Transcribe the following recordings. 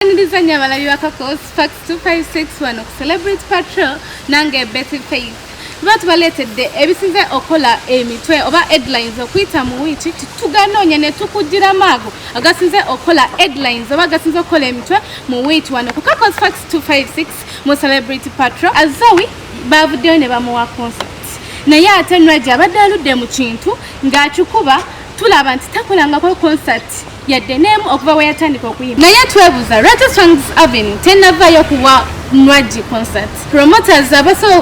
Niriza nnyo abalabi ba Kakos Fax 256 wano ku Celebrity Patrol nange Betty Faith. Tuba tubaleetedde ebisinze okukola emitwe oba headlines okuyita mu wiiki, tuganoonya ne tukugiramu ago agasinze okukola headlines oba agasinze okukola emitwe mu wiiki wano ku Kakos Fax 256 mu Celebrity Patrol. Azawi baavuddeyo ne bamuwa concert, naye ate Nwagi abadde aludde mu kintu ng'akikuba, tulaba nti takolangako concert yadde n'emu okuva we yatandika okuyimba. Naye twebuuza lwaki Swangz Avenue tennavaayo kuwa Nwagi concert. Promoters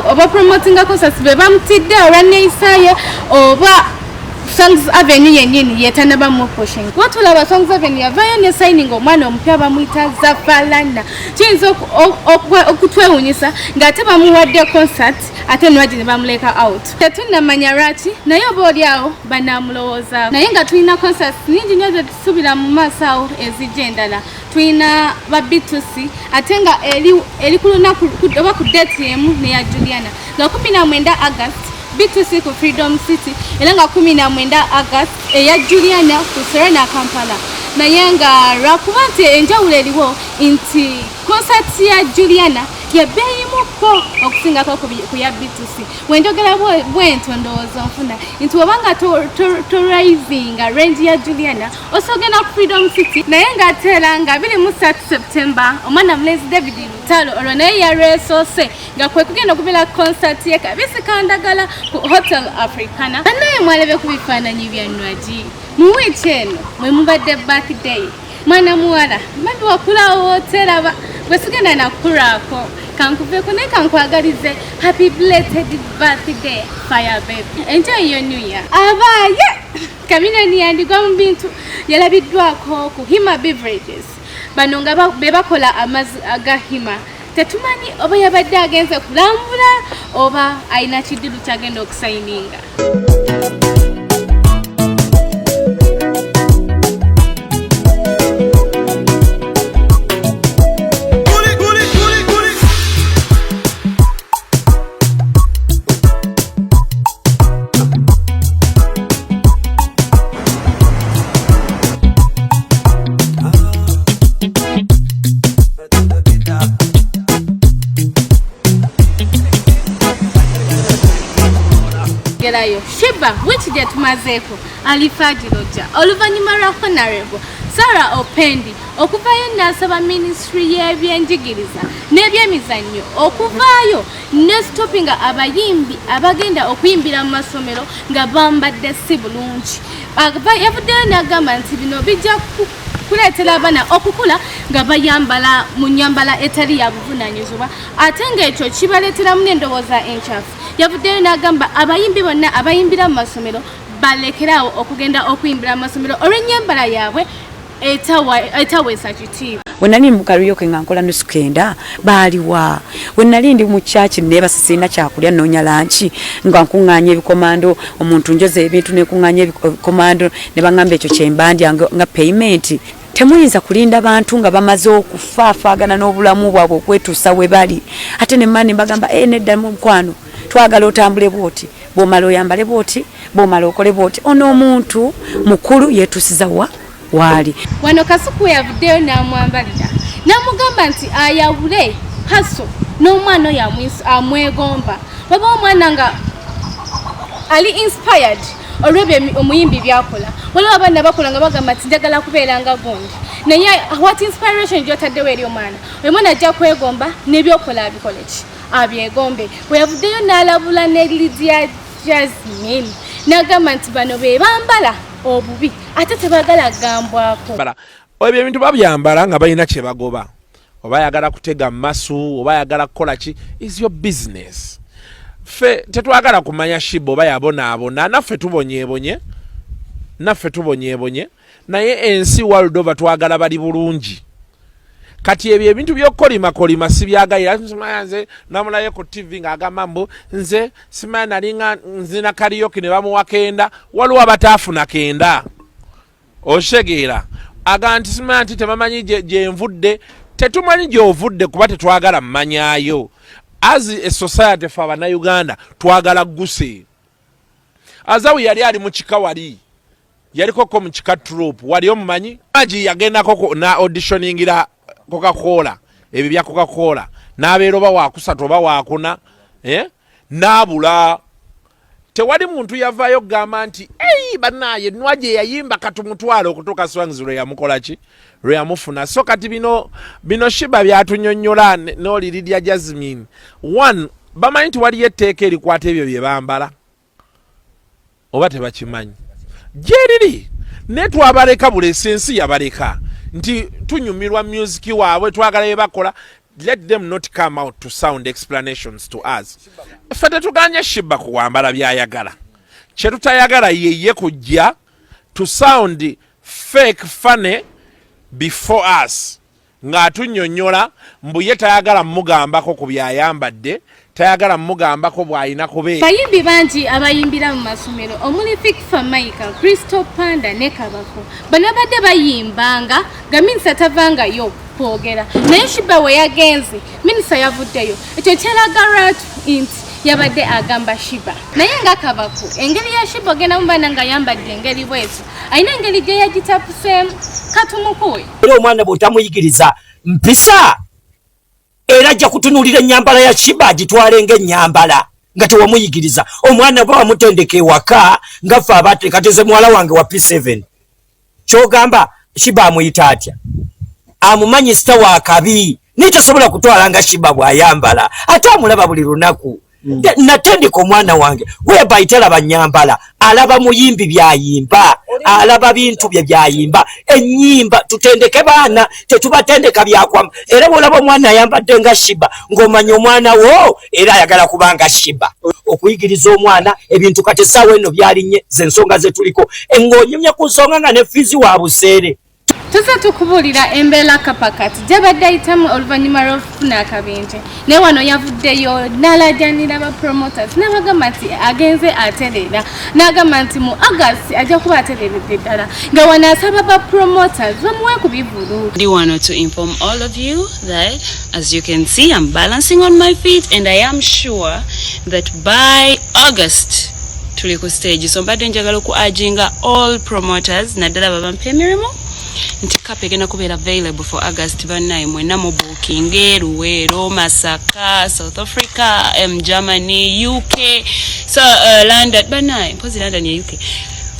oba promotinga concerts be bamutidde olwa neeyisa ye, oba Swangz Avenue yennyini yetanaba mu pushing? Kuba tulaba Swangz Avenue yavaayo ne signing omwana omupya bamuyita Zafalana, kiyinza okutwewunyisa ng'ate bamuwadde concert ate Nwagi ne bamuleka out. Tetunnamanya lwaki, naye oba oli awo banamulowoozaako. Naye nga tulina concerts nyingi nnyo zetusuubira mu maaso awo ezijja endala. Tulina ba B2C, ate nga eri ku lunaku oba ku date emu neya Juliana, nga 19 August B2C ku Freedom City, era nga 19 August eya Juliana ku Serena Kampala. Naye nga lwakuba nti enjawulo eriwo nti concert ya Juliana yabbeeyimukko okusingako ku ya B2C. Wenjogera bwentyo, ndowooza nfuna nti obanga toraisinga range ya Juliana, osogenda ku Freedom City. Naye ng'ate era nga 23 September, omwana mulenzi David Lutalo olwo naye yalwesoose nga kwe kugenda okubeera concert ye Kabisi Kandagala ku Hotel Africana. Bannaye, mwalebe ku bifaananyi bya Nwagi mu wiiki eno mwe mubadde birthday. Mwana muwala, mami wakulawo woteraba gwe, sigenda nakulwako, kankuveeko, naye kankwagalize happy belated birthday, fire baby, enjoy your new year. Abaaye Chameleone yandigwa mu bintu, yalabiddwako ku Hima Beverages, bano nga be bakola amazzi aga Hima. Tetumanyi oba yabadde agenze kulambula oba alina kidiru kyagenda okusayininga. Gerayo Sheebah, wiiki gye tumazeeko alifagiroja oluvannyuma lwa Honorable Sarah Opendi okuvaayo n'asaba minisitule y'ebyenjigiriza n'ebyemizannyo okuvaayo ne stoppinga abayimbi abagenda okuyimbira mu masomero nga bambadde si bulungi. Yavuddeyo n'agamba nti bino bijja kuleetera abaana okukula nga bayambala mu nyambala etali ya buvunaanyizibwa, ate ng'ekyo kibaleeteramu n'endowooza enkyafu. Yavuddeyo n'agamba abayimbi bonna abayimbira mu masomero balekeraawo okugenda okuyimbira mu masomero olw'ennyambala yaabwe etaweesa kitiibwa. We nali mu karaoke nga nkola nusu kenda, baaliwa? We nali ndi mu church neebase, sirina kyakulya, nnoonya lunch, nga nkuŋŋaanya ebikomando, omuntu njoza ebintu nekuŋŋaanya ebikomando ne baŋŋamba ekyo kyembandya nga payment. Temuyinza kulinda bantu nga bamaze okufaafaagana n'obulamu bwabwe okwetuusa we bali, ate ne mani mbagamba, e nedda mukwano, twagala otambule bwoti, bw'omala oyambale bwoti, bw'omala okole bwoti. Ono omuntu mukulu yeetuusiza wa waali. Wano Kasuku yavuddeyo n'amwambalira n'amugamba nti ayawule haso n'omwana oyo amwegomba. Waba omwana nga ali inspired olw'ebyo omuyimbi byakola, waliwo abaana bakola nga bagamba nti njagala kubeera nga gundi, naye what inspiration gyotaddewo eri omwana oyo? Omwana ajja kwegomba n'ebyokola abikole ki, abyegombe. Bwe yavuddeyo n'alabula ne Lydia Jasmine n'agamba nti bano be bambala obubi ate tebagala gambwako. Ebyo ebintu babyambala nga balina kye bagoba, oba ayagala kutega masu oba ayagala kukola ki, is your business. Ffe tetwagala kumanya Sheebah oba yabonaabona, naffe tubonyeebonye, naffe tubonyeebonye, naye ensi world over twagala bali bulungi. Kati ebyo ebintu by'okukolimakolima sibyagayira. Nze namulaye ku TV ng'agamba mbu nze simanya nalinga nzina karaoke ne bamuwa kenda, waliwo abataafuna kenda. Okitegeera? Aga nti simanya nti tebamanyi gyenvudde. Tetumanyi gy'ovudde kuba tetwagala mmanyayo. As a society, fe Abannayuganda twagala guse. Azawi yali ali mu kika, wali yalikoko mu kika troupe, wali omumanyi agi yagendako na auditioningira. Coca-Cola, ebyo bya Coca-Cola, n'abeera oba wakusatu oba wakuna, eh? N'abula. Tewali muntu yavaayo kugamba nti ei bannaaye Nwagi eyayimba katumutwale okutuuka Swangz lwe yamukola ki, lwe yamufuna. So kati bino bino Sheebah byatunyonnyola n'oli Lydia Jasmine, one bamanyi nti waliyo etteeka erikwata ebyo bye bambala oba tebakimanyi gyeriri, naye twabaleka bulesi, ensi yabaleka nti tunyumirwa music waabwe, twagala bye bakola. Let them not come out to sound explanations to us. Ffe tetuganye Sheebah kuwambala byayagala, kyetutayagala yeye kujja to sound fake funny before us ng'atunyonnyola mbu ye tayagala mugambako ku byayambadde, tayagala mugambako bw'alina kubeera. Bayimbi bangi abayimbira mu masomero omuli Fik Fameica, Crystal Panda ne Kabako bano babadde bayimbanga nga minisita tavangayo kwogera, naye Sheebah we yagenze minisita yavuddeyo. Ekyo kyeraga lwatu nti yabadde agamba Sheebah. Naye nga Kabako engeri ya Sheebah ogenda mu baana nga yambadde engeri bwetyo, alina engeri gye yagitapuseemu, katumukuwe. Era omwana bw'otamuyigiriza mpisa, era ajja kutunuulira ennyambala ya Sheebah agitwale ng'ennyambala nga tewamuyigiriza. Omwana bwe wamutendeka ewaka nga ffe abateekateze, muwala wange wa P7, kyogamba Sheebah amuyita atya? Amumanyi star wa kabi, naye tasobola kutwala nga Sheebah bw'ayambala, ate amulaba buli lunaku. Natendeka omwana wange whereby talaba nyambala, alaba muyimbi byayimba, alaba bintu bye byayimba, ennyimba. Tutendeke baana, tetubatendeka byakwamu. Era bwolaba omwana ayambadde nga Sheebah, ng'omanya omwana wo era ayagala kuba nga Sheebah. Okuyigiriza omwana ebintu kati essaawa eno byalinnye, zensonga zetuliko, ng'onyumya ku nsonga nga ne fiizi wa buseere. Tuze tukubuulira embeera Kapakati gyabadde ayitamu oluvannyuma lw'okufuna akabenje, naye wano yavuddeyo n'alajanira ba promoters n'abagamba nti agenze atereera, n'agamba nti mu August ajja kuba atereeredde ddala, nga wano asaba ba promoters bamuwe ku bivulu. I want to inform all of you that, as you can see, I'm balancing on my feet and I am sure that by August tuli ku stage. So mbadde njagala oku urginga all promoters, naddala babampa emirimu, nti Kapa egenda kubeera available for August. Bannaye mwenna mu bookinge Luweero, Masaka, South Africa, Germany, UK, so London. Bannaye mpozi London ye UK,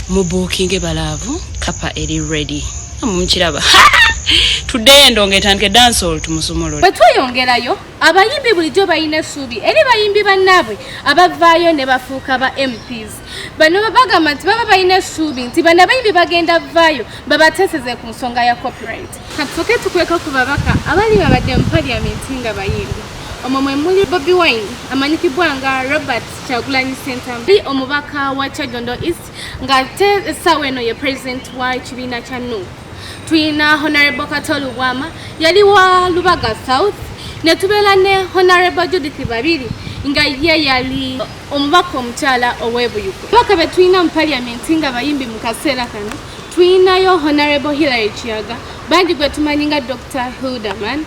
mu bookinge balaavu, Kapa eri ready. Mukiraba tuddeyo endongo etandike, dancehall tumusumulule. Bwe tweyongerayo, abayimbi bulijjo balina essuubi eri bayimbi bannaabwe abavaayo ne bafuuka ba MPs. Bano bagamba nti baba balina essuubi nti bano abayimbi bagenda vaayo babateeseze ku nsonga ya copyright. Katusooke tukweko ku babaka abali babadde mu parliament nga bayimbi. Omwo mwe muli Bobi Wine amanyikibwa nga Robert Kyagulanyi Ssentamu, ali omubaka wa Kyadondo East ng'ate essaawa eno ye president wa kibiina kya NUP. Tuyina Honorable Kato Lubwama, yali wa Lubaga South, ne tubeera ne Honorable Judith Babiri nga ye yali omubaka omukyala ow'Ebuyuku. Ababaka be tulina mu parliament nga bayimbi mu kaseera kano, tuyinayo Honorable Hillary Kiyaga, bangi gwe tumanyi nga Dr Hilderman,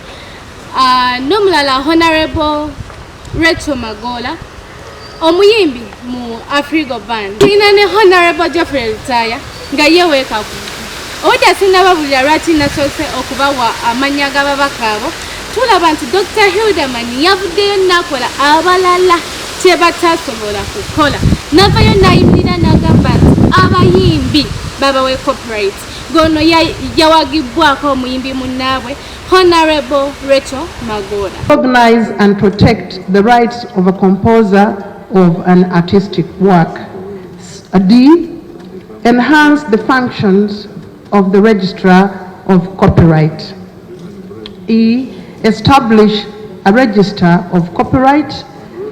n'omulala Honorable Rachel Magola, omuyimbi mu Afrigo Band. Tulina ne Honorable Geoffrey Lutaaya nga ye weekaku. Obudde sinnababulira lwaki nasoose okubawa amannya g'ababaka abo. Tulaba nti Dr Hilderman yavuddeyo n'akola abalala kye batasobola kukola, n'avayo n'ayimirira n'agamba nti abayimbi babawe copyright. Gono yawagibbwako omuyimbi munnaabwe Honorable Rachel Magola. Recognize and protect the rights of a composer of an artistic work. D, enhance the functions of the registrar of copyright. E, establish a register of copyright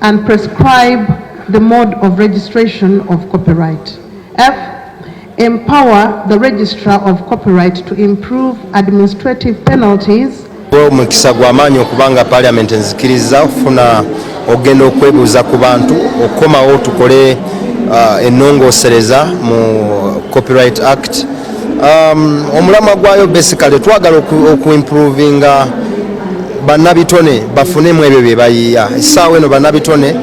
and prescribe the mode of registration of copyright. F, empower the registrar of copyright to improve administrative penalties. Omukisa gw'amaanyi okubanga parliament enzikiriza okufuna okugenda okwebuuza ku bantu okukomawo tukole ennongoosereza mu Copyright Act. Omulamwa gwayo basically twagala okuimprovinga bannabitone bafunemu ebyo bye bayiiya. Essaawa eno bannabitone,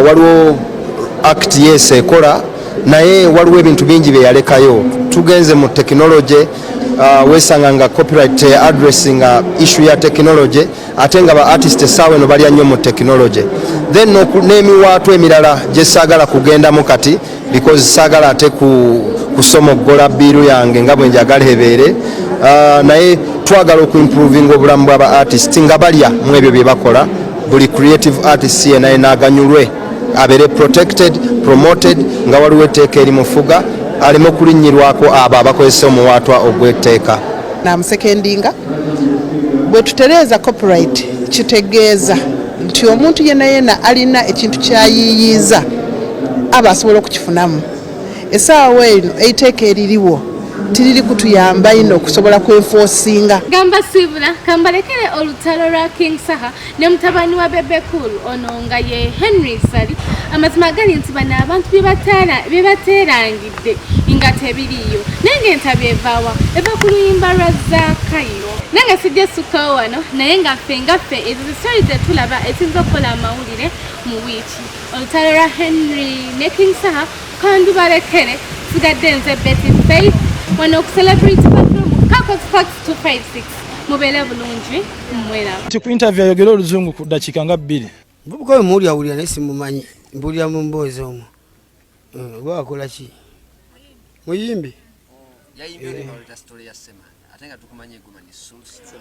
waliwo act yes ekola, naye waliwo ebintu bingi bye yalekayo. Tugenze mu tekinologi. Wesanga nga copyright addressing issue ya technology, ate nga ba artist essaawa eno balya nnyo mu technology. Then n'emiwaatwa emirala gye saagala kugendamu kati, because saagala ate kusomoggola bill yange nga bwe njagala ebeere. Naye twagala okuimprovinga obulamu bw'aba artist nga balya mu ebyo bye bakola. Buli creative artist yena yena aganyulwe, abeere protected, promoted, nga waliwo etteeka erimufuga, aleme okulinnyirwako abo abakozesa omuwaatwa ogw'etteeka. Namusekendinga bwe tutereeza copyright, kitegeeza nti omuntu yena yena alina ekintu kyayiiyiiza aba asobola okukifunamu. Essaawa eno eiteeka eririwo tiriri kutuyamba ino okusobola kwenforcinga. Gamba siibula kambalekere olutalo lwa King Saha ne mutabani wa Bebe Cool, ono nga ye Henry Ssali. Amazima gali nti bano abantu bye bateerangidde nga tebiriiyo, naye ng'entabi evaawa? Eva ku luyimba lwa Zaakayo. Nange sijja sukkawo wano, naye nga ffe ezo zistori ze tulaba esinza okukola amawulire mu wiiki, olutalo lwa Henry ne King Saha. Kandubalekere, sigadde nze Betty Faith wano ku Celebrity Patrol mu Kakos Fox 256. Mubeere bulungi, mweraba. Nti ku interview ayogere oluzungu ku ddakiika nga 2. Muvubuka oyo muwulyawulira, naye simumanyi, mpulira mu mboozi omwo. Oba wakola ki? Muyimbi.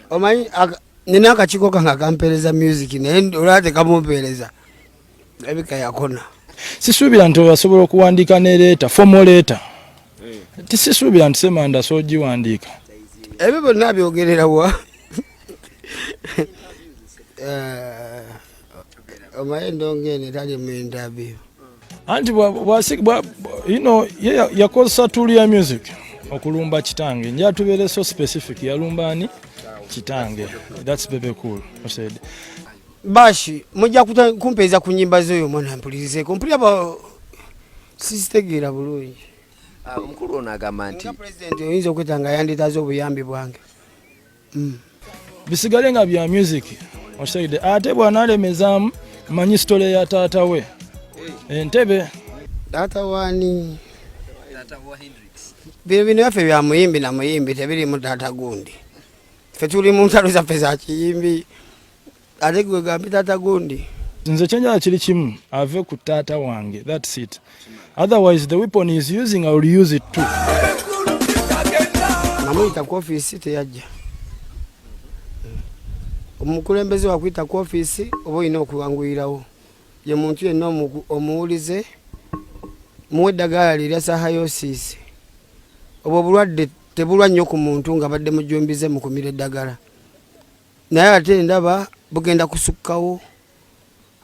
Omanyi nina akakiiko kange akampeereza music, naye olaba tekamumpeereza, ebika yakona. Sisuubira nti asobola okuwandiika ne letter, formal letter. Tisisuubira nti Semanda asobola ogiwandiika. Ebyo byonna abyogerera wa? Omanyi endongo eno etali mu interview. Anti ye yakozesa tool ya music okulumba kitange. Nja tubeere so specific, yalumba ani? Kitange, that's Bebe Cool said. Bashi mujja kumpeeza ku nyimba z'oyo omwana mpulirizeeko, mpulira ba sizitegeera bulungi. Omukulu ono agamba nti nga pulezidenti oyinza okweta nga yanditaze obuyambi bwange. Bisigale nga bya music, okitegedde? Ate bw'anaalemezaamu, manyi story ya taata we entebe. Taata waani? Bino bino byaffe bya muyimbi na muyimbi, tebirimu taata gundi. Ffe tuli mu ntalo zaffe za kiyimbi, ate gwe gambi taata gundi. Nze kyenjala kiri kimu, ave ku taata wange, that's it. Otherwise the weapon is using, I will use it too. Namuyita ku ofiisi, teyajja. Omukulembeze wakuyita ku ofiisi oba olina okuwanguyirawo, ye muntu yenna omuwulize, muwe eddagala lye erya sahayosiisi. Obwo obulwadde tebulwa nnyo ku muntu nga badde mujumbize mukumira eddagala, naye ate ndaba bugenda kusukkawo,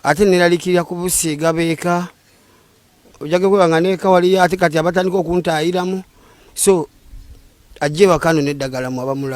ate neralikirira kubusiiga beeka ojage kweba nga neeka waliyo, ate kati abatandika okuntaayiramu. So ajje ewaka no n'eddagala mu abamulaba.